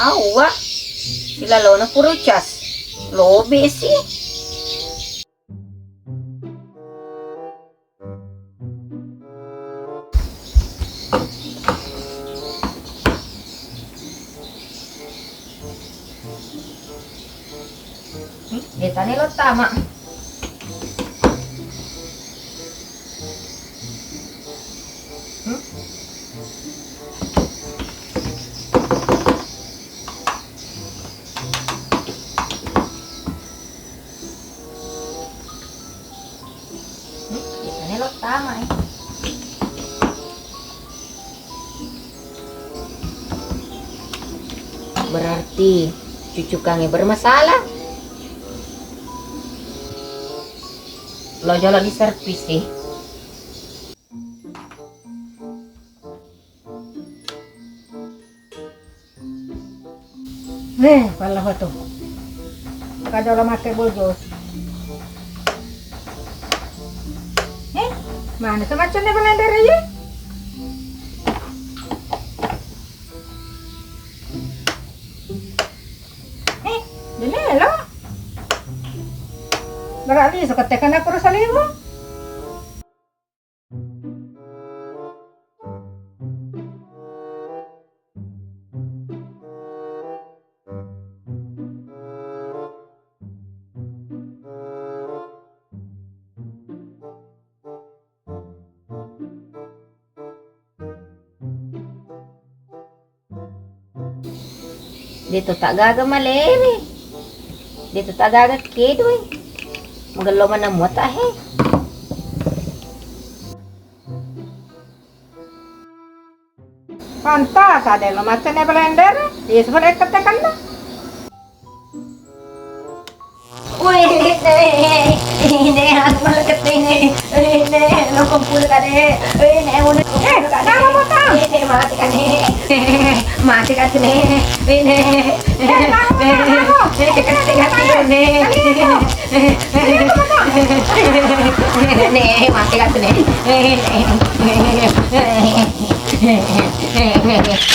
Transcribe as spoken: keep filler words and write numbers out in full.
Awa, ilalona pura cas. Lobe si. Betane lo tama. Hmm? Hmm? Betane lo tama, eh. Berarti cucukangnge bermasalah. Lo jolo di servis sih. Eh, palla foto. Kada ola make bojo. Eh, mana semacamnya blender ya? Eh, dene lo. Berarti seketekan aku rasa lima. Deto tagaga malere. Deto tagaga kedoi. Magello maneng muata he. Panta, sadelo macenne blender. Iya, sebenarnya ketekanna. Wih, ne, ne, aku malah ketene. Eh, ne, lo kumpul kade. Eh, ne, udah. Eh, kamu mau tahu? Eh, ne, mati kan, ne. Mati kan, ne. Eh, ne. Eh, kamu mau tahu? Eh, kena tinggal tidur, ne. Ne, mati kan, ne. Eh, ne.